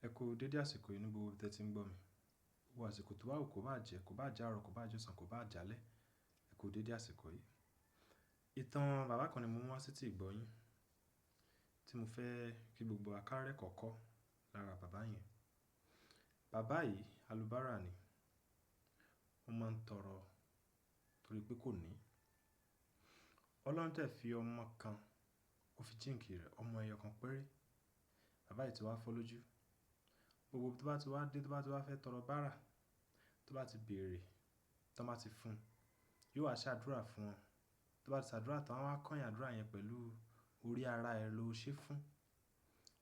Ẹ kú dédé àsìkò yìí ní gbogbo ibi tí ẹ ti ń gbọ́ mi. Gbogbo àsìkò tó bá wù kó bá jẹ́, kó bá jẹ́ àárọ̀, kó bá jẹ́ ọ̀sán, kó bá jálẹ̀. Ẹ kú dédé àsìkò yìí. Ìtàn bàbá kan ni mo mú wá sí etí ìgbọ́ yín, tí mo fẹ́ kí gbogbo wa ká rẹ́kọ̀ọ́ kọ́ lára bàbá yẹn. Bàbá yìí alubára ni. Ó máa ń tọrọ torí pé kò ní. Ọlọ́run dẹ̀ fi ọmọ kan, ó fi jíǹkì rẹ̀, ọmọ ẹyọ kan péré. Bàbá yìí ti wá fọ́ lójú. Gbogbo tó bá ti wá dé, tó bá ti wá fẹ́ tọrọ bára, tó bá ti bèrè, tó bá ti fún, yóò wá ṣàdúrà fún wọn. Tó bá ti ṣàdúrà tán, wọ́n á kọ́yìn àdúrà yẹn pẹ̀lú orí ara ẹ ló ṣe fún.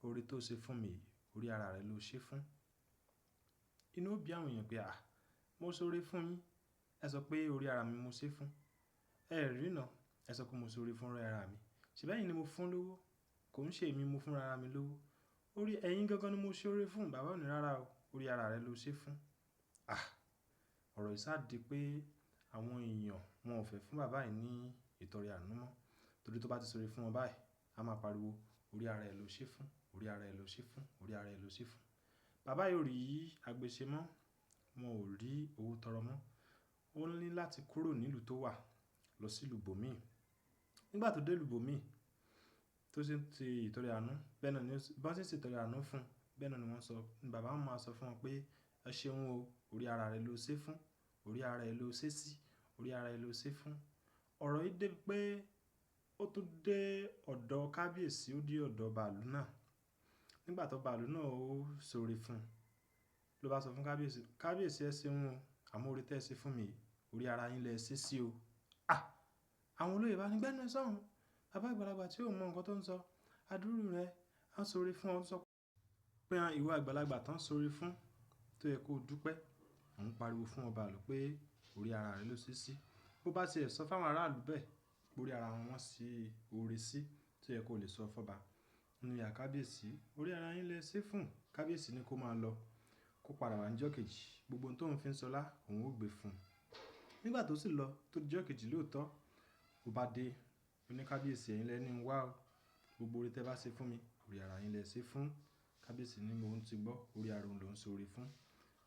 Oore tó ṣe fún mi yìí, orí ara rẹ ló ṣe fún. Inú ó bí àwọn èèyàn pé, à, mo ṣoore fún yín. Ẹ sọ pé orí ara mi mo ṣe fún. Ẹ rí náà, ẹ sọ pé mo ṣoore fún ara mi. Ṣèbí ẹ̀yin ni mo fún lówó? Kò ń ṣe èmi mo fún ara mi lówó. Orí ẹ̀yin gangan ni mo ṣoore fún. Bàbá ò ní rárá o. Orí ara rẹ ló ṣe fún. À, ọ̀rọ̀ yìí sá di pé àwọn èèyàn wọn ò fẹ́ fún bàbá yìí ní ìtọrẹ àánú mọ́. Torí tó bá ti ṣoore fún wọn báyìí, a máa pariwo orí ara ẹ ló ṣe fún, orí ara ẹ ló ṣe fún, orí ara ẹ ló ṣe fún. Bàbá yìí ò rí agbèsè mọ́, wọn ò rí owó tọrọ mọ́. Ó ní láti kúrò nílùú tó wà lọ sí ìlú bòmíì. Nígbà tó dé ìlú bòmíì, tó sì ń ṣe ìtọrẹ àánú, bẹ́ẹ̀ náà ni bá sì ń ṣe ìtọrẹ àánú fún, bẹ́ẹ̀ náà ni wọ́n sọ, ní bàbá wọn máa sọ fún wọn pé ẹ ṣeun o, orí ara rẹ ló ṣe fún, orí ara ẹ ló ṣe sí, orí ara ẹ ló ṣe fún. Ọ̀rọ̀ yìí dé pé ó tún dé ọ̀dọ̀ kábíyèsí, ó dé ọ̀dọ̀ bàálù náà. Nígbà tó bàálù náà ó ṣoore fún, ló bá sọ fún kábíyèsí, kábíyèsí ẹ ṣeun o, àmọ́ oore tí ẹ ṣe fún mi yìí, orí ara yín lẹ ṣe sí o. À, àwọn olóyè bá ní gbẹ́nu ẹ sọ́hun. Bàbá àgbàlagbà tí ò mọ nǹkan tó ń sọ, adúrú rẹ, á ṣoore fún ọ, sọ pé ìwọ àgbàlagbà tán ṣoore fún, tó yẹ kó dúpẹ́. Òun pariwo fún ọba ìlú pé orí ara rẹ ló ṣe sí. Bó bá ti ẹ̀ sọ fún àwọn aráàlú bẹ́ẹ̀, orí ara wọn wọ́n ṣe oore sí, tó yẹ kó lè sọ fún ọba. Ní ìyá kábíyèsí, orí ara yín lẹ ṣe fún. Kábíyèsí ní kó máa lọ, kó padà wá ní ọjọ́ kejì. Gbogbo ohun tó ń fi ń sọlá, òun ó gbé fún un. Nígbà tó sì lọ, tó di ọjọ́ kejì lóòótọ́, ó bá dé, ó ní kábíyèsí ẹ̀yin lẹ ní ń wá o. Gbogbo oore tí ẹ bá ṣe fún mi, orí ara yín lẹ ṣe fún. Kábíyèsí ní mo ń ti gbọ́, orí ara òun ló ń ṣoore fún.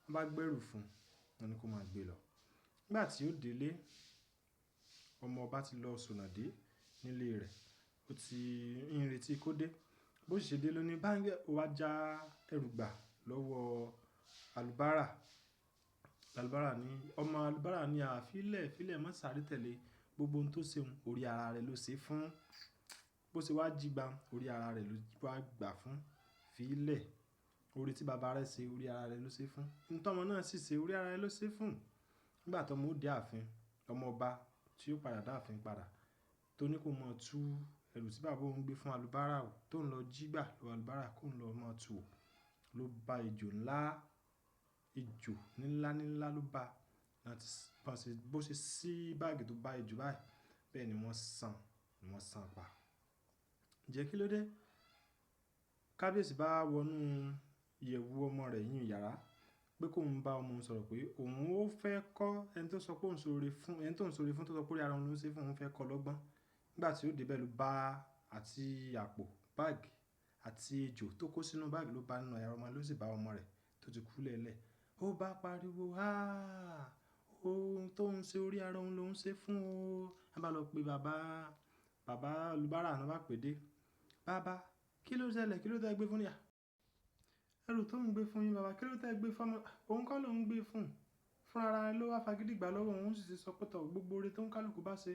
Wọ́n bá gbẹ́rù fún un, wọ́n ní kó máa gbé lọ. Nígbà tí ó délé, ọmọ ọba ti lọ sùnà dé nílé rẹ̀. Ó ti ń retí kó dé. Bó sì ṣe dé ló ní bá ń gbé, ó wá já ẹrù gbà lọ́wọ́ alubára. Alubára ní, ọmọ alubára ní a fílẹ̀, fílẹ̀ má sáré tẹ̀lé. Gbogbo ohun tó ṣe òun, orí ara rẹ̀ ló ṣe fún. Bó ṣe wá jí gbà, orí ara rẹ̀ ló wá gbà fún. Fílẹ̀. Oore tí bàbá rẹ̀ ṣe, orí ara rẹ̀ ló ṣe fún. Ohun tó ọmọ náà sì ṣe, orí ara rẹ̀ ló ṣe fún. Nígbà tó ọmọ ó dé ààfin, ọmọ ọba tí ó padà dé ààfin padà, tó ní kó mọ̀ tú ẹrù tí bàbá òun gbé fún alubára o, tó ń lọ jí gbà lọ́wọ́ alubára kó ń lọ mọ̀ tú ò, ló bá ejò ńlá, ejò nílá nílá ló bá. Láti bá ṣe, bó ṣe sí báàgì tó bá ejò báyìí, bẹ́ẹ̀ ni wọ́n san, ni wọ́n san pa. Ǹjẹ́ kí ló dé? Kábíyèsí bá wọnú ìyẹ̀wù ọmọ rẹ̀ yín yàrá pé kó ń bá ọmọ òun sọ̀rọ̀ pé òun ó fẹ́ kọ́ ẹni tó sọ pé òun ṣoore fún, ẹni tó ń ṣoore fún tó sọ pé orí ara òun ló ń ṣe fún, òun fẹ́ kọ́ lọ́gbọ́n. Nígbà tí ó dé bẹ́ẹ̀ ló bá àti àpò báàgì àti ejò tó kó sínú báàgì ló bá nínú yàrá ọmọ ló sì bá ọmọ rẹ̀ tó ti kú lẹ́lẹ̀. Ó bá pariwo, "háà! Ohun tó ń ṣe orí ara òun ló ń ṣe fún o." A bá lọ pe bàbá, bàbá alubára náà bá pè dé. Bàbá, kí ló ṣẹlẹ̀? Kí ló tẹ gbé fún ní à? Ẹrù tó ń gbé fún yín bàbá, kí ló tẹ gbé fún ọmọ? Òun kọ́ ló ń gbé fún. Fún ara rẹ̀ ló wá fagídí gbà lọ́wọ́ òun sì ti sọ pé tọ̀ gbogbo oore tó ń kálùkù bá ṣe,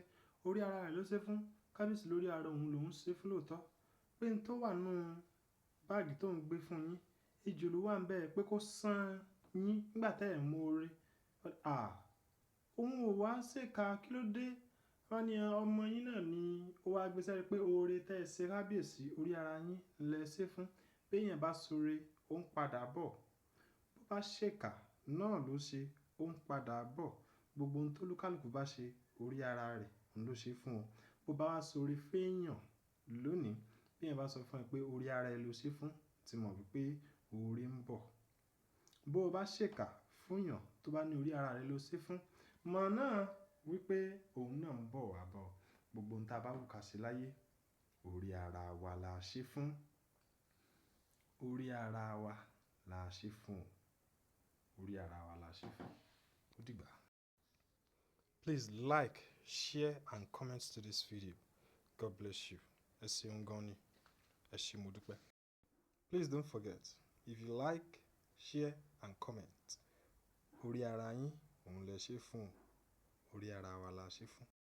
orí ara rẹ̀ ló ṣe fún. Kábíyèsí lórí ara òun ló ń ṣe fún lóòótọ́. Pé n tó wà nínú báàgì tó ń gbé fún yín, ejò ló wà níbẹ̀ pé kó san yín nígbà tí ẹ̀ mú oore. À, òun ò wá ṣèkà, kí ló dé? Wọ́n ní ọmọ yín náà ni ó wá gbé sẹ́rẹ́ pé oore tí ẹ ṣe kábíyèsí, orí ara yín lẹ ṣe fún. Bí èèyàn bá ṣoore, ó ń padà bọ̀. Bó bá ṣèkà náà ló ṣe, ó ń padà bọ̀. Gbogbo ohun tó olúkálùkù bá ṣe, orí ara rẹ̀ ló ṣe fún ọ. Bó bá wá ṣoore fún èèyàn lónìí, bí èèyàn bá sọ fún ẹ pé orí ara ẹ ló ṣe fún, tí mọ̀ wípé oore ń bọ̀. Bó bá ṣèkà fún èèyàn tó bá ní orí ara rẹ̀ ló ṣe fún, mọ̀ náà wípé òun náà ń bọ̀ wá bọ̀. Gbogbo ohun tí a bá wù ká ṣe láyé, orí ara wa la ṣe fún. Orí ara wa la ṣe fún o. Orí ara wa la ṣe fún. Ó dìgbà. Please like, share and comment to this video. God bless you. Ẹ ṣeun gan ni. Ẹ ṣé, mo dúpẹ́. Please don't forget, if you like, share and comment. Orí ara yín òun lẹ ṣe fún o. Orí ara wa la ṣe fún.